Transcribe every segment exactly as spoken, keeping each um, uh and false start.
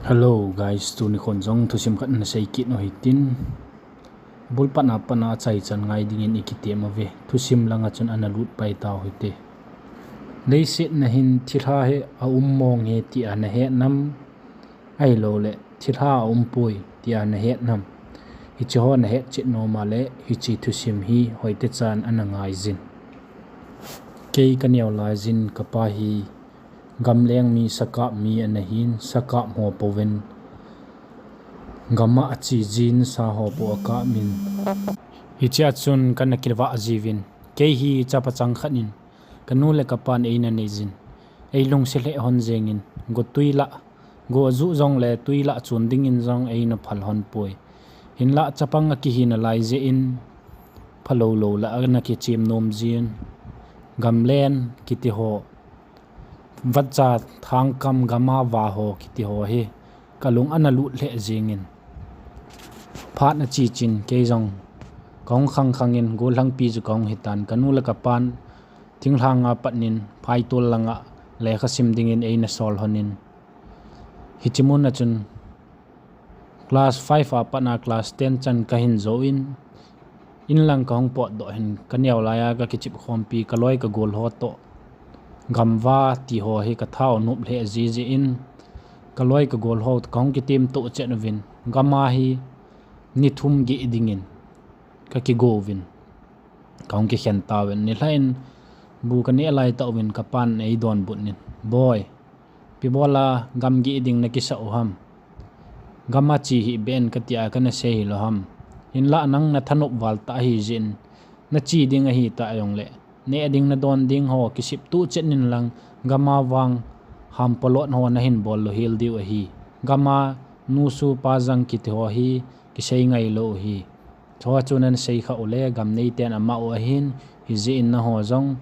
Hello guys, tuni khon jong thusim khat na sei kit u hitin. Bul patna patna achai chan ngai dingin i kitem uve. Thusim langa chun ana lut pai tau hite. Leiset na hin thilha hi a um mong e tia na het nam? Ahilou le thilha a um poi tia na het nam? Hiche ho na het chet nom a le hiche thusim hi hoite chan ana ngai jin. Kei ka neo lai jin ka pa hi gamleng mi, sakap mi ana hin, sakap ho pouvin gam a ache jin, sa ho pou akap min. Hichea chun kana kivah jiuvin. Kei hi chapa chang khat in ka nu le ka pan eina nei jin, ei lungset lheh hon jengin, go tui lah, go aju jong le tui lah chun dingin jong eina phal hon poi. Hinlah chapang akihi nalai jeh in phalou lou lah ana kichem nom jin. Gamlen kiti ho, vacha thangkam gam a va ho kiti ho hi ka lung ana lut lheh jengin. Phat na che chin kei jong ka hung khang khang in, gollhangpi chu ka hung hitan, ka nu le ka pan thinglhang a pat in phaitol langa lekha sim dingin eina sol hon in. Hiche mun a chun class five a pat a class ten chan ka hin jou in, in lang ka hung potdoh hin, ka neo lai a ka kichep khompi ka loi ka gol ho toh gamva ti ho hi ka thao nop lheh jiji in, ka loi ka gol ho ka hung kitem toh chet uvin, gam a hi ni thum geh dingin ka kigo uvin, ka hung kikhen tauvin, nilhah in bu ka neh lai tah uvin ka pan ei donbut in, Boi, ipi bol a gam geh ding na kisah u ham? Gam a che hih beh in ka tia kana sei hilou ham? Hinlah nang na thanop val tah ahi jeh in, na che ding ahi tah jong le neh ding na don ding ho kisep toh chet in lang, gam a vang hampalot ho na hin bol lou hel diu ahi. Gam a nu su pa jang kiti ho hi kisei ngai lou ahi. Chua chu nan sei kha u le gam nei ten ama u ahin, hijeh in na ho jong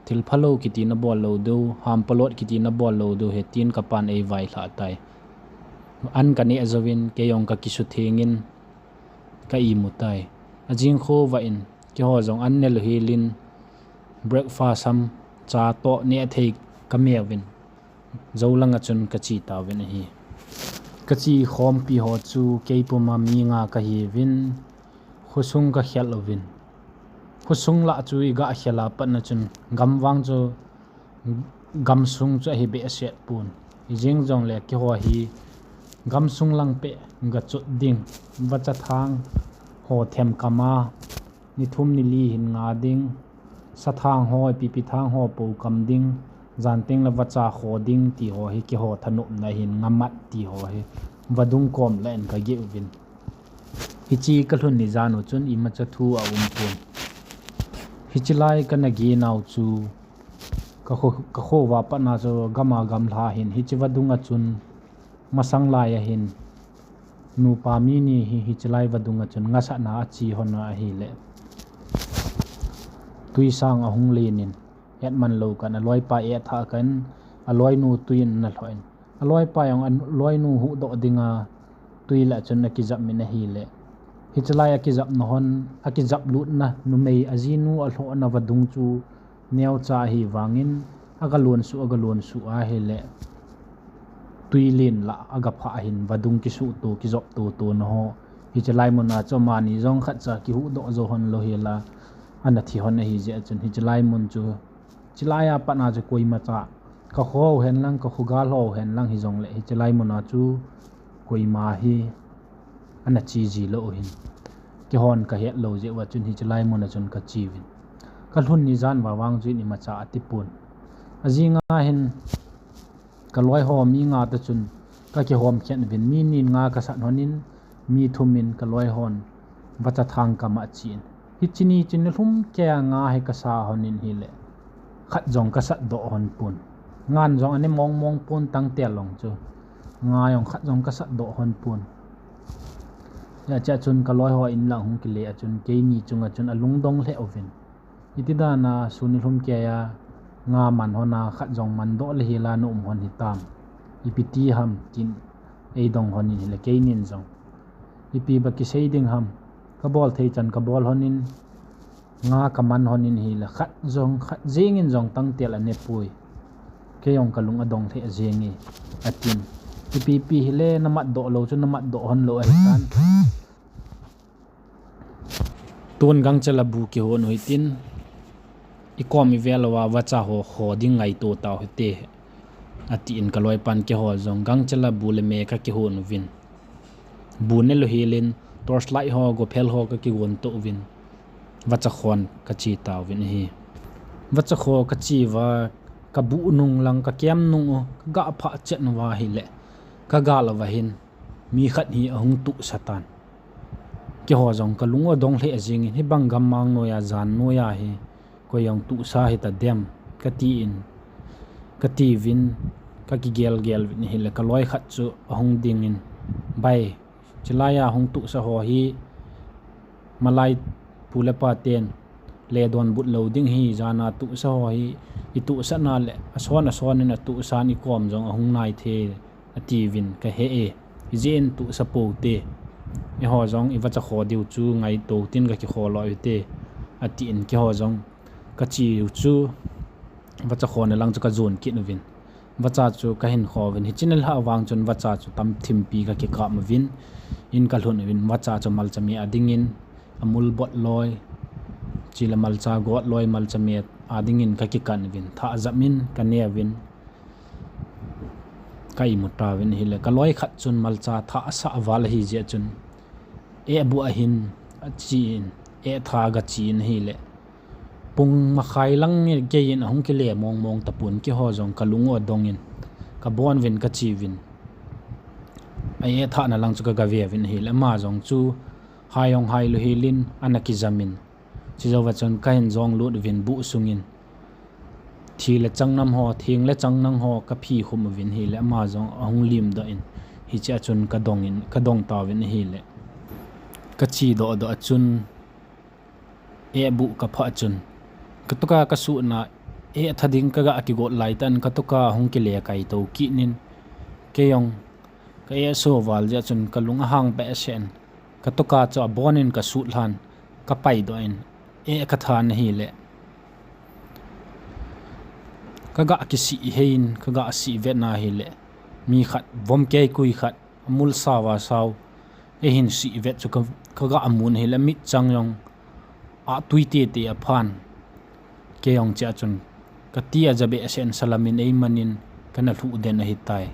thil phalou kiti na bol lou diu, hampalot kiti na bol lou diu ahi, tin ka pan ei vailhah tai. An ka neh jouvin kei jong ka kisutheng in ka imu tai. Ajing khovah in keiho jong an ne lou hel in, breakfast ham, cha toh neh thei ka meuvin, jou langa chun ka che tauvin ahi. Ka che khompi ho chu kei puma mi nga ka hiuvin, khosung ka khel uvin. Khosung lah chu i ga khel a pat na chun gam vang chu, gamsung chu ahi behseh pon. Hijeng jong le keiho hi gamsung lang peh ga chot ding, vacha thang ho themkam a, ni thum ni li hin nga ding, sathang ho, ipi ipi thang ho pou kam ding, jan teng le vacha kho ding ti ho hi keiho thanopna ahin, ngamat ti ho hi vadung kom lah in ka geh uvin. Hiche ka lhun ni jan u chun imacha thu a um pon. Hiche lai kana geh nau chu ka kho, ka kho va pat na chu gam a gamla hin, hiche vadung a chun masang lai ahin, nupa mi ni hi, hiche lai vadung a chun ngasahna a che hon ahile, tui sang ahung len in, hetman lou kan, aloipa etha kan, aloinu tui in ana lhoh in, aloipa jong aloinu huhdoh dinga tui lah chun akijap min ahile, hiche lai akijapna hon, akijap lutna numei ajinu alhohna vadung chu neocha ahi vangin, aga lonsuh, aga lonsuh ahile, tui len lah aga phah ahin, vadung kisuhto, kijopto tona ho. Hiche lai mun a chu amani jong khatcha kihuhdoh jou hon lou hel a, ana thi hon ahi jeh a chun, hiche lai mun chu, hiche lai a pat na chu koimacha, ka kho u hen lang, ka khogal ho u hen lang hijongle, hiche lai mun a chu koima hi ana che ji lou u hin. Keihon ka het lou jeh uva chun hiche lai mun a chun ka che uvin. Ka lhun ni jan uva vang chu in imacha ati pon. Ajing a hin ka loi ho mi nga toh chun ka kihom khen uvin, mi ni in nga ka sat hon in, mi thum in ka loi hon vacha thang kam a che in. Hiche ni chun nilhum kei a nga hi ka sa hon in ahile, khat jong ka satdoh hon pon. Ngan jong ane mong mong pon, tangtel long chu. Nga jong khat jong ka satdoh hon pon. Hijeh chun ka loi ho in lang hung kile a chun keini chunga chun alungdong lheh uvin. Iti dan a sun nilhum kei a nga man hon a khat jong mandoh le hel a na um hon hitam? Ipi ti ham tin eidong hon in ahile keinin jong, ipi ba kisei ding ham, ka bol thei chan ka bol hon in, nga ka man hon in ahile khat jong, khat jeng in jong tangtel ane poi. Kei jong ka lung adong lheh jeng e, atin. Ipi pi hile namat doh lou chu namat doh hon lou ahitan. Tun gangchela bu kihon u hitin, ikom ivel uva vacha ho kho ding ngaito tau hite, atin kaloipan keiho jong gangchela bu le me kakihon uvin. Bu ne lou helin torchlight ho, gophel ho kakihon to uvin, vacha khon kache tauvin ahi. Vacha kho kache uva, kabu nung lang kakem nung u, kaga phah chet uva hile, kagal uva hin mi khat hi ahung tuhsa tan. Keiho jong kalung u adong lheh jingin, hibang gammang noiya, jan noiya hi koi jong tuhsa hita dem, katin, katiuvin, kakigel gel uvin ahile, kaloi khat chu ahung dingin, Bai, chilaiya hung tuhsa ho hi malai pu le pa ten le donbut lou ding ahi, jana tuhsa ho hi ituhsah na le ason ason in atuhsan ikom jong ahung nai thei, atiuvin kahe e, ijeh in tuhsa pou te, eiho jong ivacha kho diu chu ngaito tin kakikho lou u hite, atin keiho jong kache u chu vacha khona lang chu kajon kit uvin. Vacha chu kahin kho uvin. Hiche nilhah vang chun vacha chu tamthimpi kakikap uvin. In kalhun uvin, vacha chu malcha me a dingin, amul bot loi, chule malcha got loi, malcha me a dingin kakikan uvin. Thah jap in kane uvin, ka imu tauvin ahile, kaloi khat chun malcha thah asah val ahi jeh chun, eh bu ahin, achen, eh tha gachen ahile, pung makhai lang geiyin ahung kile mong mong tapon, keiho jong kalung u adongin, kabon uvin kache uvin. A-eh thahna lang chu kagave uvin ahile, ama jong chu hai jong hai lou helin ana kijamin. Chujouva chun kahin jong lut uvin buh sungin, thi le changnam ho, theng le changnam ho kaphi khum uvin ahile, ama jong ahung limdoh in, hichea chun kadongin, kadong tauvin ahile, kache doh doh a chun, eh bu kaphah chun, katoka kasuhna, eh tha ding kaga kigot laitan, katoka ahung kile kaito kit in, kei jong ka-eh so val jeh chun kalung ahang behseh in, katoka chu abonin kasut lhan, kapaidoh in, eh kathan ahile, kaga kisih heiyin, kaga sih vetna ahile, mi khat, vom keikui khat, amul sao a sao, eihin sih vet chu ka, kaga mun ahile, mitchang jong atui tete aphan. Kei jong chea chun, kati aja behseh in salamin eimanin, kana lhuh den ahitai,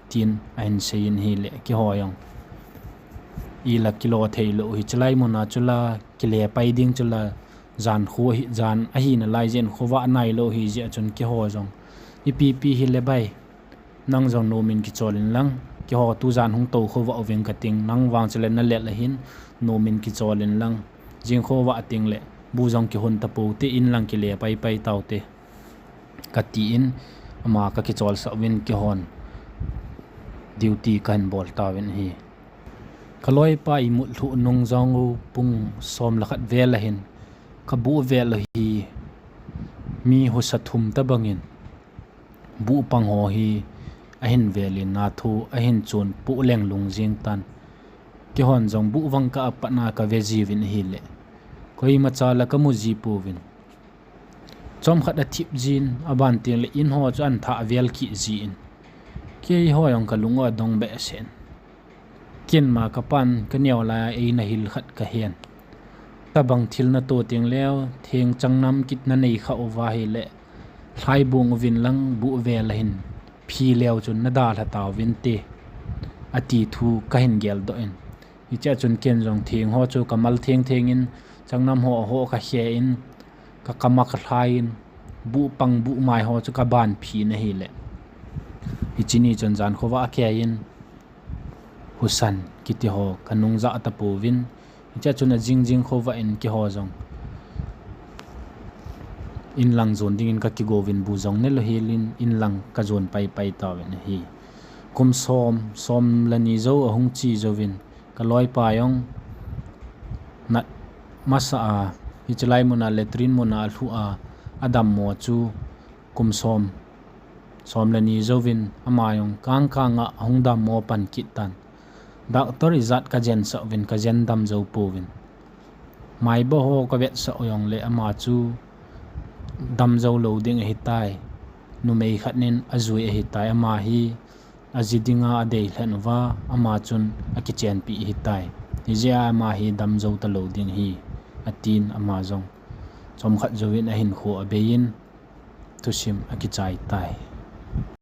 tin ahin seiyin ahile, keiho jong ila kilo theilou, hichelai muna chula kile pai ding chula, jan kho hi, jan ahina lai jeh in khovah nailou ahi jeh chun keiho jong, ipi pi hile bai, nang jong nomin kichol inlang, keiho tujan hung tou khovah uving kating, nang vang chule nalel ahin, nomin kichol inlang, jing khovah tengle bu jong kihon tapou te, in lang kile pai pai taute, katin, ama kakicholsah uvin keihon duty kahin bol tauvin ahi. Kaloipa imut lhuh nung jong u pung som le khat vel ahin, kabuh vel u hi mi husa thum tobangin buh pang ho hi ahin velin, nathu ahin chon poh leng lung jeng tan. Keihon jong buh vang kah a patna kave jiuvin ahile, koimacha la kamu ji pouvin. Chomkhat athip jin, aban tengle in ho chu ahin thah vel kit jin, keiho jong kalung u adong behseh in. Ken ma kapan kaneo laiya eina hil khat kahen. Tobang thil nato tengleu, theng changnam kit nanei khah uva ahile, lhaibong uvin lang buh vel ahin phi leu chun nadalha tauvinte, ati thu kahin geldoh in. Hichea chun ken jong theng ho chu kamal theng thengin, changnam ho ho kakhe in, kakam a kalhai in, buh pang buh mai ho chu kaban phin ahile, hiche ni chun jan khovah akeiyin, husan kiti ho kanung jah tapouvin, hichea chun ajing jing khovah in keiho jong inlang jon dingin kakigouvin bu jong nelou helin inlang kajon pai pai tauvin ahi. Kum som, som le ni jou ahung che jouvin, kaloipa jong nat masa a, hichelai muna latrine muna alhuh a, adammo chu kum som, som le ni jouvin ama jong kang kang a ahung dammo pan kit tan. Doctor ijat kajensah uvin kajen dam jou pouvin. Maiba ho kavetsah u jongle ama chu damjou lou ding ahitai. Numei khat in ajui ahitai, ama hi aji dinga adei lheh uva, ama chun akichenpeh ahitai. Hijeh a ama hi damjou talou ding ahi, atin ama jong chomkhat jouvin ahinkho abeiyin thusim akichai tai.